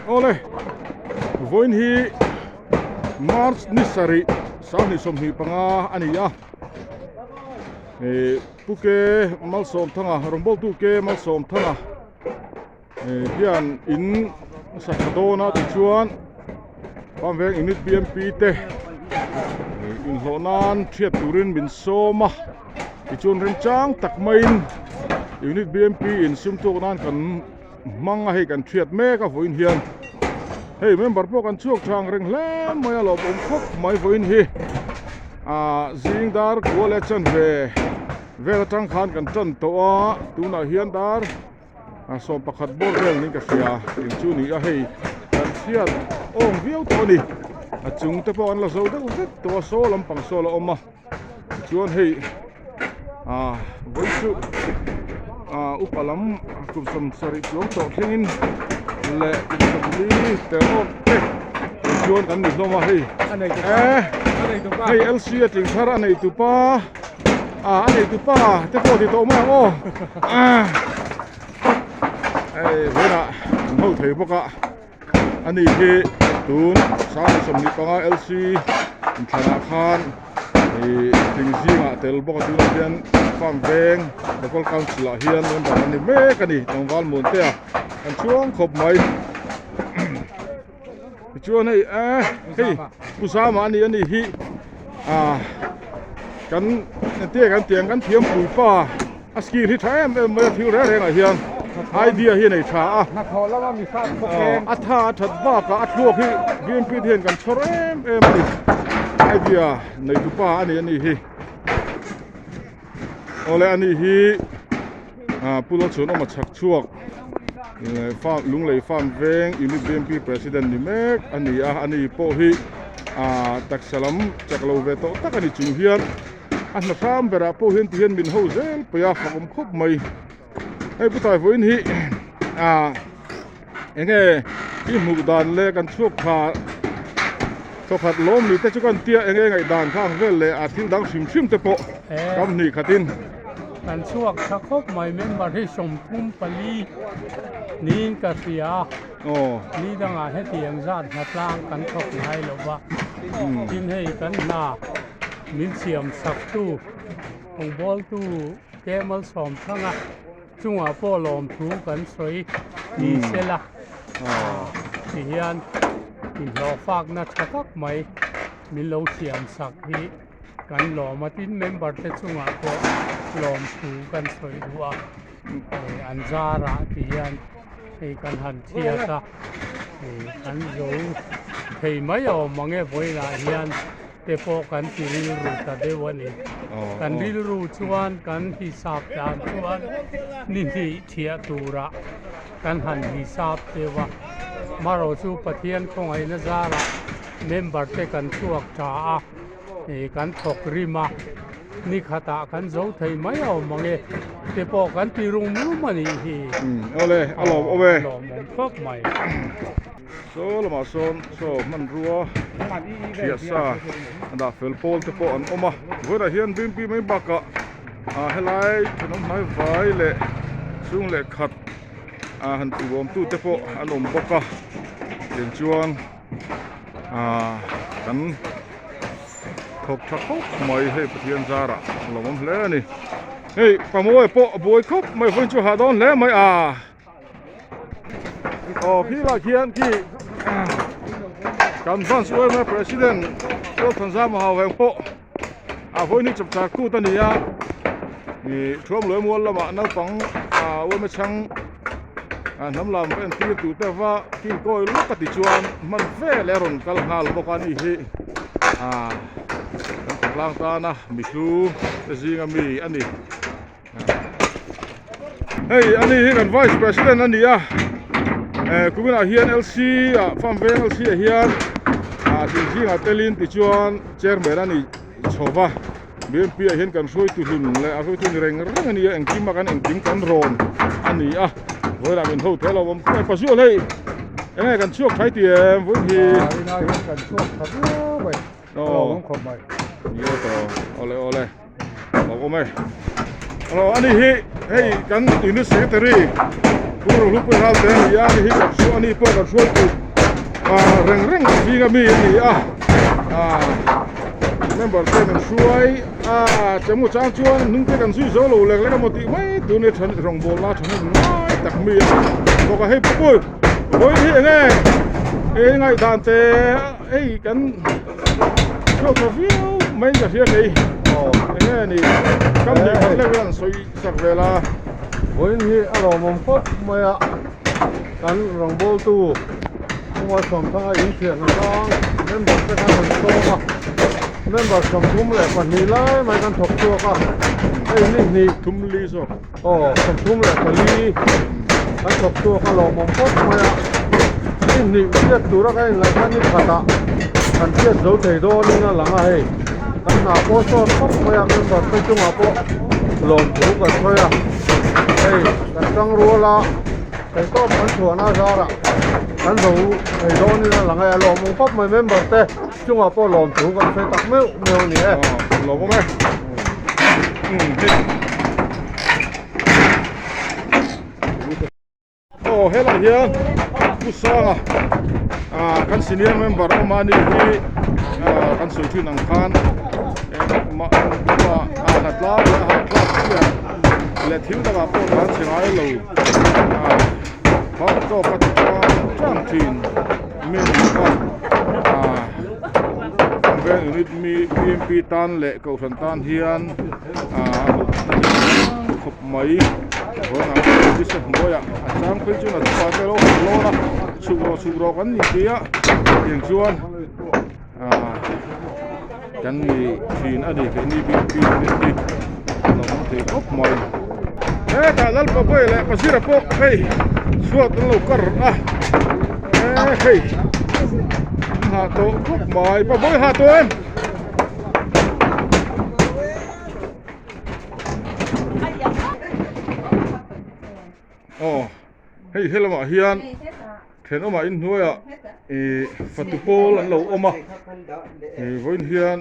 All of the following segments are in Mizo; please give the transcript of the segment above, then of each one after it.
Awle, vawiin hi March ni sarih sanghnih sawmhnih panga a ni a, ih Pu Ke Malsawmthanga rawngbawltu Ke Malsawmthanga ih hian in sa tha dawn a tichuan Famveng unit BMP te ih inhlawh nan hriat turin min sawm a tichuan remchang tak maiin unit BMP in sum tuak nan kan hmang a hei kan hriat mek a vawiin hian hei member pawh kan chhuak tha ang reng hle mai a lawmawm khawp mai vawiin hi ah zing dar kua leh chanve vel atang khan kan tan tawh a tunah hian dar ah sawm pakhat bawr vel niin ka hria eng chu ni a hei kan hriat awm viau tawh a ni a chung te pawh an la zo deuh vek tawh a saw lampang saw la awm a. Tichuan hei ah vawi chu ah upa lam kum sawm sarih chuang tawh thlengin leh kum sawmli tel awk te tichuan kan ni hlawm a hei eh hei LC a tling thar a nei tupa ah a nei tupa te pawh ti tawh mai ang aw ah hei vawiinah an ho thei bawk a. Ani hi tun 25 LC inthlanah khan ih tling zingah tel bawk a tunah hian farm veng local council ah hian member a ni mek a ni tlangval Muantea kan chhuang khawp mai tichuan hei eh hei Pu Zama a ni a ni hi ah kan entir kan tiang kan thiam pui pa. A skill hi tha em em mai a thil reng rengah hian idea hi a nei tha a a tha a that bakah a thluak hi BMP te hian kan chhawr em em a ni idea nei tu pa a ni a ni hi awle a ni hi ah Pu Lalchhuanawma chhak chhuak farm Lunglei farm veng unit BMP president ni mek a ni a a ni pawh hi ah taksa lam chak lo ve tawh tak a ni chung hian. A hna hram berah pawh hian tihian min ho zel paih a fak awm khawp mai hei pu tai vawiin hi ah eng nge i hmuh dan leh kan chhuak tha thawkhat lawm ni te chu kan tia eng nge ngaihdan kha ang vel leh a thil dang hrim hrim te pawh kam hnih khatin. Kan chhuak tha khawp mai member hi 34 niin ka hria a ni dangah hetiang zat hnatlang kan thawk ngai lo va tin hei kan hna. Min siam saktu rawngbawltu te malsawm thlang a, chungah pawh lawmthu kan sawi ni sela ti hian inhlawhfakna tha tak mai min lo siam sak hi kan lawm a, tin member te chungah pawh lawmthu kan sawi duh a, an zarah ti hian hei kan han thiat a, kan zo thei mai awm mang e vawiinah hian. te pawh kan ti rilru ta deuh a ni. Kan rilru chuan kan hisap dan chuan ni hnih thiah turah kan han hisap deuh a. Marawh chu Pathian khawngaihna zarah member te kan chhuak tha a, ih kan thawk rim a, ni khatah kan zo thei mai awm ang e te pawh kan ti rum rum a nih hi. Awle, a lawmawm e. A lawmawm khawp mai. Saw lamah sawn saw hmanrua thiah sa a dah fel pawl te pawh an awm a vawiinah hian bimpi mai bakah ah helai thenawm hnai vai leh chhung leh khat ah han tih awm tu te pawh an awm bawk a tiang chuan ah kan thawk tha khawp mai hei Pathian zarah a lawmawm hle a ni hei pamawi pawh a buai khawp mai vawiin chu a hah dawn hle mai a. Aw khi lah khian khi kan branch yma president Lalthanzama hau heng pawh a vawiin hi chapchar kut a ni a ih thuamluai mual lamah naupang ah yma chhang ah hnam lam va entir tur te va kil kawi lawk a ti chuan hman vel a rawn kal nghal bawk a ni hi ah kan khawtlang tana mihlu te zinga mi a ni. Hei ani hi kan vice president a ni a eh kuminah hian LC ah farm veng LC ah hian ah thil zingah telin tichuan chairman a ni chho va BMP ah hian kan hruaitu hlun leh a hruaitu ni reng reng a ni a engkim a kan engkim kan rawn a ni a vawilah min ho thei lo awm khawp mai pazual hei eng nge kan chhuak thai ti em vawiin hi ah hian kan chhuak tha viau mai a lo awm khawp mai ni aw tawh awle awle. Lo awm e. Alo ani hi hei kan unit secretary Pu Rohlupuii Ralte a ni a, ni hi kan hruai a ni pawh kan hruai tur ah reng reng zinga mi a ni a, ah member te min hruai a chemu chang chuan hnung te kan zui zo lo lek lek emaw tih mai tur nia than rawngbawlna thahnem ngai tak mi a ni bawk a, hei pupui vawiin hi eng nge eng ngaihdan te hei kan chhuak tha viau mai in ka hria kei eng nge ni kam hnih khat lek vel an sawi. Sak vel a. Vawiin hi a lawmawm khawp mai a, kan rawngbawltu Puma Sawmthanga inthiahna tlang member te khan han sawm a, member 32 lai mai kan thawk chhuak a, hei ni hnih Thum li zawk. Aw 34 kan thawk chhuak a lawmawm khawp mai a, ni hnih hriat tura kan inlaih khan ni khatah kan hriat zo thei dawnin a lang a hei. Kan hna pawh sawt khawp mai a member te chungah pawh lawmthu kan sawi a hei kan tang rual a theihtawp kan chhuahna zarah kan zo thei dawnin a lang a a lawmawm khawp mai member te chungah pawh lawmthu kan sawi tak meuh meuh a ni e. Lawmawm e. Aw helai hian Pu Sanga ah kan senior member awm a ni hi ah kan sawi thin ang khan engmah engmah a hna tlang leh a hahthlak chiah leh thil dangah pawh tan che ngai lo ah phak tawk a ti tlang tlang thin mi a ni bawk a ah kan veng unit mi bmp tan leh kohhran tan hian ah a hlutna hi a khawp mai vawiinah office a hnuaiah a chang phei chuan a thupa te alo han lawn a chhuk rawh chhuk rawh kan ni tih a tiang chuan ah kan ni thin a ni keini bik bik unit hi a lo awm thei khawp mai hetah lalpa bawi leh pasira pawh hei chhuat an lo kar a e hei an hah tawh khawp mai pa bawi hah tawh em. Aw hei helamah hian thenawmah inhnuaiah ih fatu pawl an lo awm a ih vawiin hian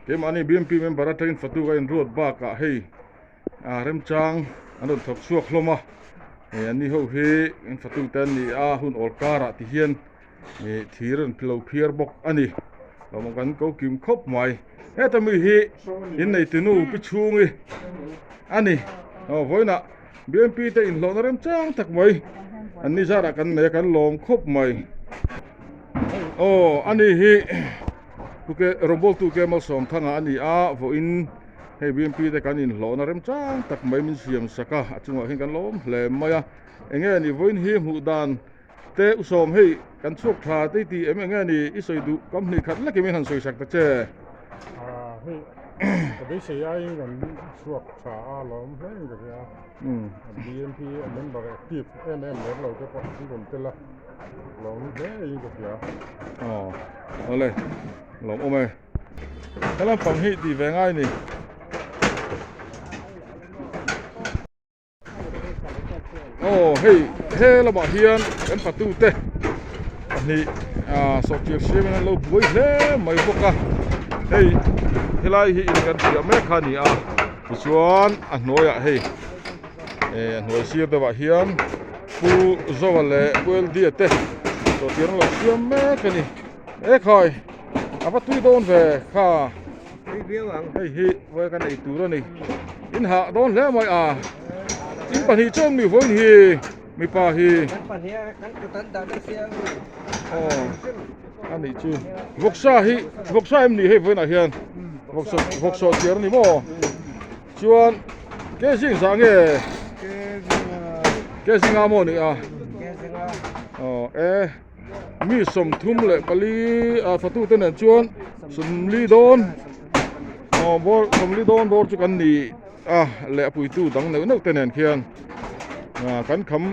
keimahni bmp member atangin fatu ka inruat bakah hei ah remchang an rawn thawk chhuak hlawm a ih an ni ho hi in fatu te an ni a hun awl karah ti hian. Ih thir an lo phiar bawk a ni lawm kan ko kim khawp mai heta mi hi innei tunu pi chhungi a ni aw vawiinah bmp te inhlawhna remchang tak mai an ni zarah kan nei a kan lawm khawp mai aw ani hi tuke rawngbawltu ke malsawmthanga a ni a vawiin hei bmp te kan inhlawhna remchang tak mai min siam sak a a chungah hian kan lawm hle mai a eng nge ni vawiin hi hmuh dan. Te u sawm hei kan chhuak tha te i ti em enge ni i sawi duh kam hnih khat lekin min han sawi sak ta che. Ah hei ka beisei aiin kan chhuak tha a lawm hle in ka hria a BMP a member active em em lem lo te pawh an rawn tel a lawm hle in ka hria. Aw awle lawm awm e. He lampang hi tih ve ngai ni. Aw hei he lamah hian kan patute pahnih ah sawhchiar siamin an lo buai hle mai bawk a hei helai hi in kan hriah mek kha a ni a tichuan a hnuaiah hei eh a hnuai sir deuhah hian pu Zoa leh pu Eldia te sawhchiar an lo siam mek a ni ekhai a va tui dawn ve kha. Hei hi vawi kan ei tur a ni. In hah dawn hle mai a. In pahnih chuan mi vawiin hi mipa hi. Aw a nih chu. Vawksa hi vawksa em ni hei vawiinah hian vawksa vawksaw chiar a ni maw? Chuan ke zing zah nge? Ke zinga maw ni a? Aw e. Mi 34 ah fatute nen chuan 40 dawn aw bawr 40 dawn bawr chu kan ni a leh a puitu dang neuh neuh te nen khian ah kan kham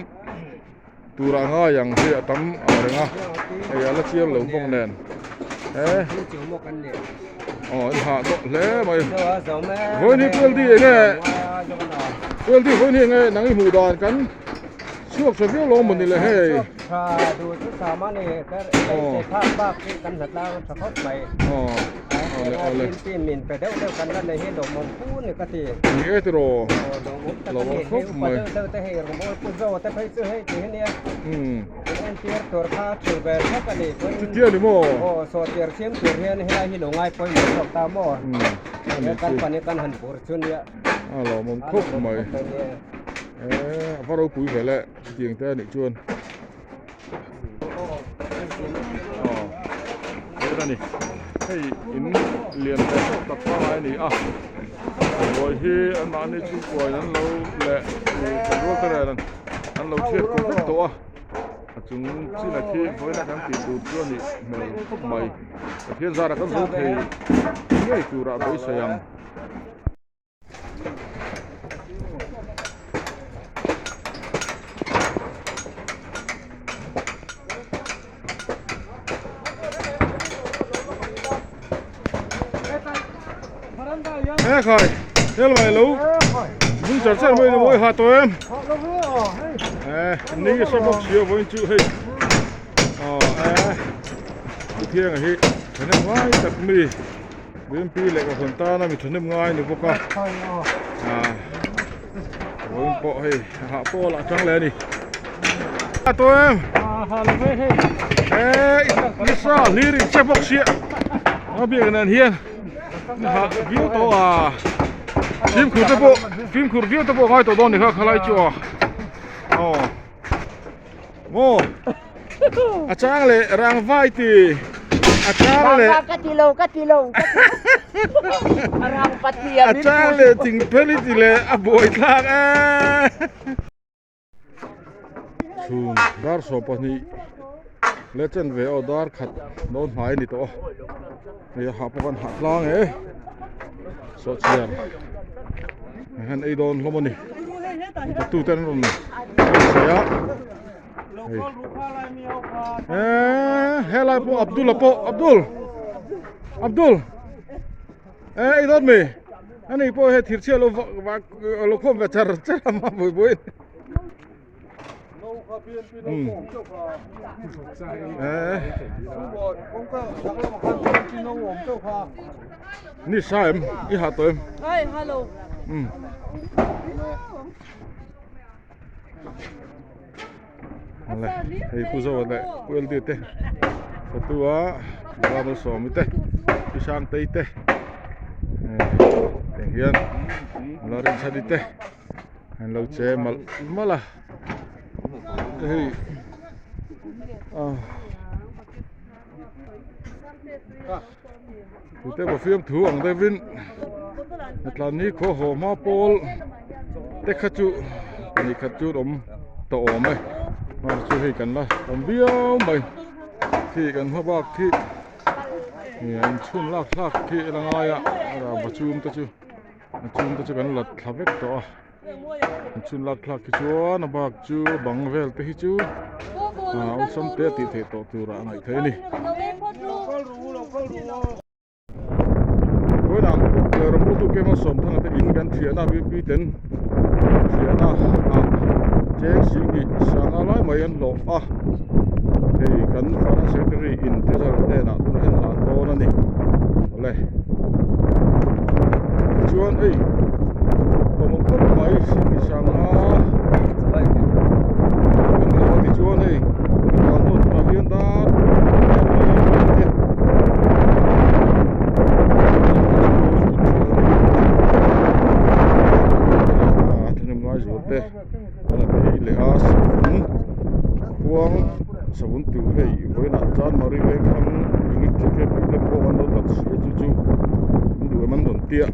turah ngai ang hi a tam ang reng a hei a la chiar lo bawk nen he aw in hah dawh hle mai vawiin hi Pualdi enge Pualdi vawiin hi enge nang i hmuh dan kan. Chhuak tha viau lo mawni le hei. Chhuak tha duh chu tha mah ni ka beisei phak bak hi kan hna tlang a tha khawp mai. Aw. Awle awle. Team min pe deuh deuh kan la nei hi lawmawm pu ni ka ti. Ni e tiraw. Aw lawmawm tak a ni. Hei upa deuh deuh te hei rawngbawl pu zo te phei chu hei ti hi nia. In entir tur kha thul ve thlap a ni. Chutia ni maw? Aw sawhtir siam tur hian helai hi lo ngai pawimawh zawk ta maw? He kan pani kan han bur chu nia. A lawmawm khawp mai. A va ropui ve le chutiang te a nih chuan. Aw hei a ni hei in lian ve tawk tak pangngai a ni a ruai hi anmahni chhungkuain an lo leh thenrual te nen an lo chhiat khawp vek tawh a a chung chinah khi vawiina kan tih tur chu a nih hmel khawp mai Pathian zarah kan zo thei ngei turah beisei ang. He khai hel mai lo bung char char mai ni mawi ha tawh em eh ni sa bawk sia vawiin chu hei aw eh thiang hi thahnem ngai tak mi. BMP leh kohhran tana mi thahnem ngai ni bawk a ah vawiin pawh hei a hah pawh a lah tang leh a ni a tawh em eh nisa hlir in che bawk sia a biak nen hian a hah viau tawh a fimkhur te pawh fimkhur viau te pawh a ngai tawh dawn ni kha khalai chu a aw maw. A chang leh rang vai ti a chang leh ka ti lo ka ti lo a rang pati a chang leh thing phel i ti leh a buai thlak e chhun dar 12 leh chen ve aw dar khat dawn hnai a ni tawh a hei a hah pawh kan hah tlang e sawhchiar han ei dawn hlawm a ni tute an rawn sawi a. Eh, helai pawh Abdul a pawh Abdul Abdul eh ei dawt mi ani pawh he thir chhia lo va lo khawm ve char char a ma bui bui eh ni sa em i ha tawh em ai hello um hei pu zoa leh pu LD te fatua Bible sawmi te pu Sangtei te tiang hian nula Rinchhani te an lo che malh malh a hei ah tute pawh fiamthu ang deuhin tlani khaw haw hma pawl te kha chu pahnih khat chu an awm tawh awm e hmar chu hei kan la awm viau mai khi kan hma bak khi a inchhun lak thlak khi a la ngai a rava chhum te chu a chhum te chu kan la thla vek tawh a. Inchhun lak thlak hi chuan a bak chu bang vel te hi chu ah awlsam te a tih theih tawh tur ah a ngaih theih a ni. Vawiinah Ramputu Kema Sawmthanga te in kan thiahna BP ten thiahna ah cheng sihnih sanga lai mai an hlawh a hei kan Finance Secretary in Treasurer hnenah tunah hian hlan dawn a ni awle. Chuan hei pawmawm khawp mai sihni sanga kan hlauh a tichuan hei kan tlan dawn tunah hian dar te an phei leh a savun khuang savun tur hei vawiinah chuan mari veng thlang unit kkp te pawh an lo tat si a chu chu an duh em an rawn tia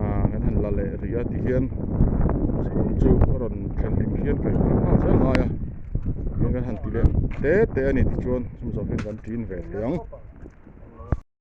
ah kan han la leh rih a tihian savun chu a rawn thlen hlim hian ka inhal nghal zel ngai a tihian kan han ti leh te te a ni tichuan chumi zawh hian kan ṭin ve thei ang.